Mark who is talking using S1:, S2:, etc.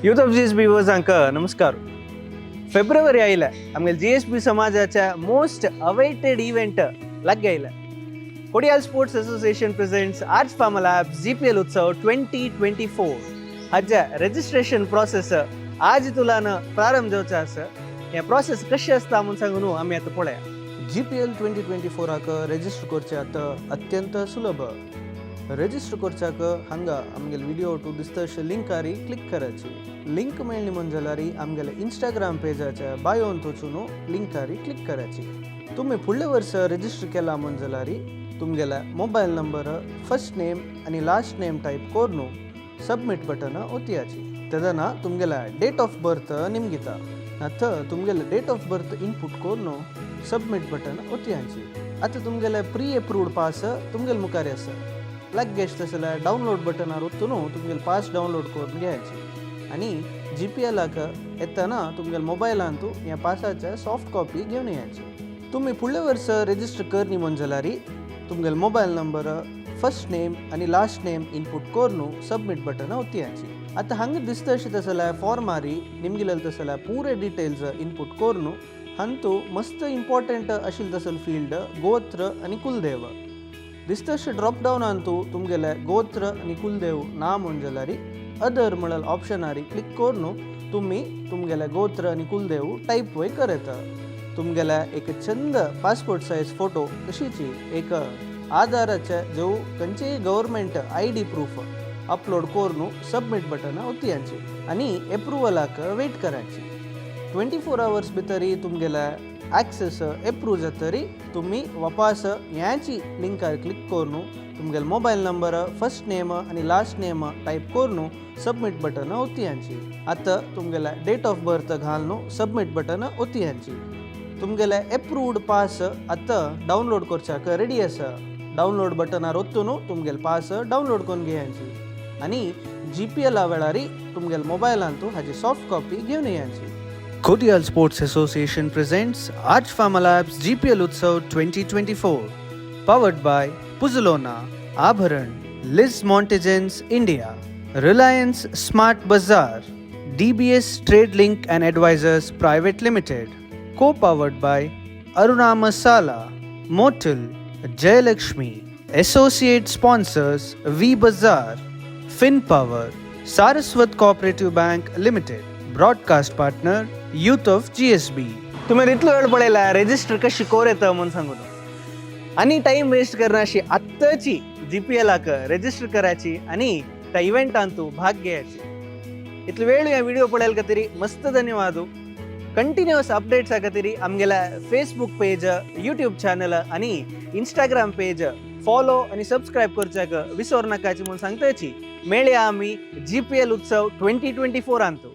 S1: Youth of GSB व्यूवर्सांक नमस्कार. फेब्रुवारी आयल्या, आमगे जीएसबी समाजाच्या मोस्ट अवेटेड इव्हेंट लाग्गे आयल्या. Kodial sports association presents Arch pharma lab GPL उत्सव 2024. हाज्या रजिस्ट्रेशन प्रोसेस आज तुलान प्रारंभ जावचो आसा. हें प्रोसेस कशें आसता म्हूण सांगून आमी आतां पळया. जीपीएल 2024 रजिस्टर करचें आतां अत्यंत सुलभ. रजिस्टर करच्याक हांगा आमगेले विडिओ टू दिसता अशें लिंकार क्लिक करायची. लिंक मेळ्ळी म्हण जाल्यार आमगेले इंस्टाग्राम पेजाच्या बायोन वचून लिंकार क्लिक करायची. तुमी फुडले वर्स रजिस्टर केला म्हण जाल्यार तुमगेले मोबायल नंबर, फर्स्ट नेम आनी लास्ट नेम टायप करून सबमिट बटन ಒತ್ತಿಯಾಚಿ. तेदना तुमगेले डेट ऑफ बर्थ निमगिता. आतां तुमगेले डेट ऑफ बर्थ इनपुट करून सबमिट बटन ಒತ್ತಿयांची. आतां तुमगेले प्री अप्रूव्ड पास तुमगेले मुखार आसा. लगेच तसले डावनलोड बटनार ಒತ್ತುನು तुमगेले पास डावनलोड करून घ्यायची आनी जीपीएलाक येतना तुमगेले मोबायलांतू ह्या पासाचे सॉफ्ट कॉपी घेवन यायची. तुमी फुडले वर्स रजिस्टर करनी म्हण जाल्यार तुमगेले मोबायल नंबर, फर्स्ट नेम आनी लास्ट नेम इनपुट करून सबमिट बटन ಒತ್ತಿಯಾಚಿ. आतां हांगा दिसता अशें तसल्या फॉर्मारी निमगिलेले तसल्या पुरे डिटेल्स इनपुट करून हांतू मस्त इम्पॉर्टंट आशिल्ले तसल फील्ड गोत्र आनी कुलदेव दिसता. अशें ड्रॉप डावनान तूं तुमगेले गोत्र आनी कुलदेव ना म्हण जाल्यार अदर म्हळ्यार ऑप्शनारी क्लिक करून तुमी तुमगेले गोत्र आनी कुलदेव टायप वय करता. तुमगेले एक चंद पासपोर्ट सायज फोटो, तशीच एक आधाराचे जो खंयचेय गव्हर्मेंट आयडी प्रूफ अपलोड करून सबमिट बटन ಒತ್ತಿयांची आनी एप्रुवलाक वेट करायची. 24 आवर्स भितरी तुमगेले ॲक्सेस एप्रूव जातरी तुमी वापास ह्याची लिंकार क्लिक करून तुमगेले मोबायल नंबर, फर्स्ट नेम आनी लास्ट नेम टायप करून सबमिट बटन ಒತ್ತಿयांची. आतां तुमगेले डेट ऑफ बर्थ घालून सबमिट बटन ಒತ್ತಿयांची. तुमगेले एप्रूव्ड पास आतां डावनलोड करच्याक रेडी आसा. डावनलोड बटनार ಒತ್ತುನು तुमगेले पास डावनलोड करून घेयांची आनी जीपीएला वेळारी तुमगेले मोबायलांतू हाजी सॉफ्ट कॉपी घेवन येयांची. Kodial Sports Association presents Arch Pharma Labs GPL Utsav 2024, powered by Puzolona, Abharan, Liz Montegens India, Reliance Smart Bazaar, DBS Trade Link and Advisors Private Limited, co-powered by Aruna Masala, Motil, Jayalakshmi, Associate Sponsors V Bazaar, FinPower, Saraswat Cooperative Bank Limited, Broadcast Partner Youth of GSB. तुम्ही इतलो वेळ पळयला register कशी कोर येता म्हणून सांगू. आणि time waste करण्याशी आत्ताची जीपीएलाक रजिस्टर करायची आणि त्या इव्हेंटांतू भाग घ्यायची. इतलो वेळ ह्या व्हिडिओ पळयला खातीर मस्त धन्यवाद. कंटिन्युअस अपडेट्स खातीर आमगेल्या फेसबूक पेज, यूट्यूब चॅनल आणि इंस्टाग्राम पेज फॉलो आणि सबस्क्राईब करच्याक विसर नाकाची म्हणून सांगताची. मेळया आमी जीपीएल उत्सव 2024 अंतू.